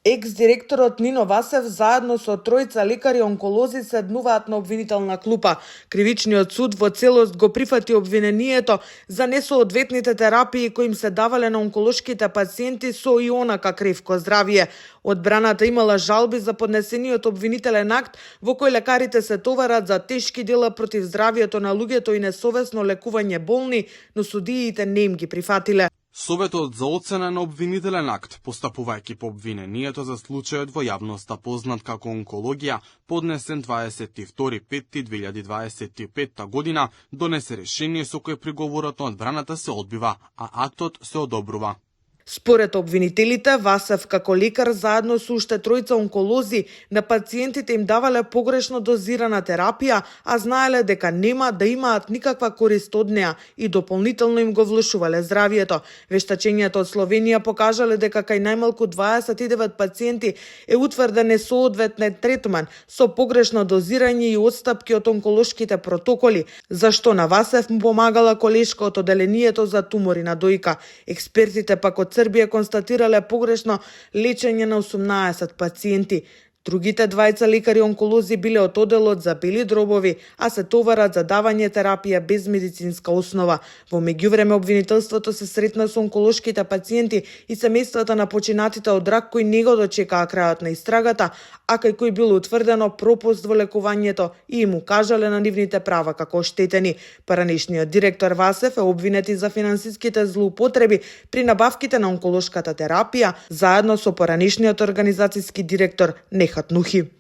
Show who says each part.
Speaker 1: Екс-директорот Нино Васев заедно со тројца лекари онколози седнуваат на обвинителна клупа. Кривичниот суд во целост го прифати обвинението за несоодветните терапии кои им се давале на онколошките пациенти со ионака кревко здравје. Одбраната имала жалби за поднесениот обвинителен акт во кој лекарите се товарат за тешки дела против здравјето на луѓето и несовесно лекување болни, но судиите не им ги прифатиле.
Speaker 2: Советот за оцена на обвинителен акт, постапувајќи по обвинението за случајот во јавноста познат како онкологија, поднесен 22.5.2025 година, донесе решение со кое приговорот на одбраната се одбива, а актот се одобрува.
Speaker 1: Според обвинителите, Васев како лекар заедно со уште тројца онколози на пациентите им давале погрешно дозирана терапија, а знаеле дека нема да имаат никаква корист од неа и дополнително им го влошувале здравјето. Вештачењето од Словенија покажале дека кај најмалку 29 пациенти е утврден несоодветен третман со погрешно дозирање и отстапки од онколошките протоколи, зашто на Васев му помагала колешка од оделението за тумори на дојка. Експертите пак од Србија констатирале погрешно лечење на 18 пациенти. Другите двајца лекари онколози биле од оделот за бели дробови, а се товарат за давање терапија без медицинска основа. Во меѓувреме обвинителството се сретна со онколошките пациенти и семејствата на починатите од рак кои не го дочекаа крајот на истрагата, а кај кои било утврдено пропуст во лекувањето и им укажале на нивните права како оштетени. Поранешниот директор Васев е обвинет и за финансиските злоупотреби при набавките на онколошката терапија, заедно со поранешниот организацијски директор Нехат Нухи.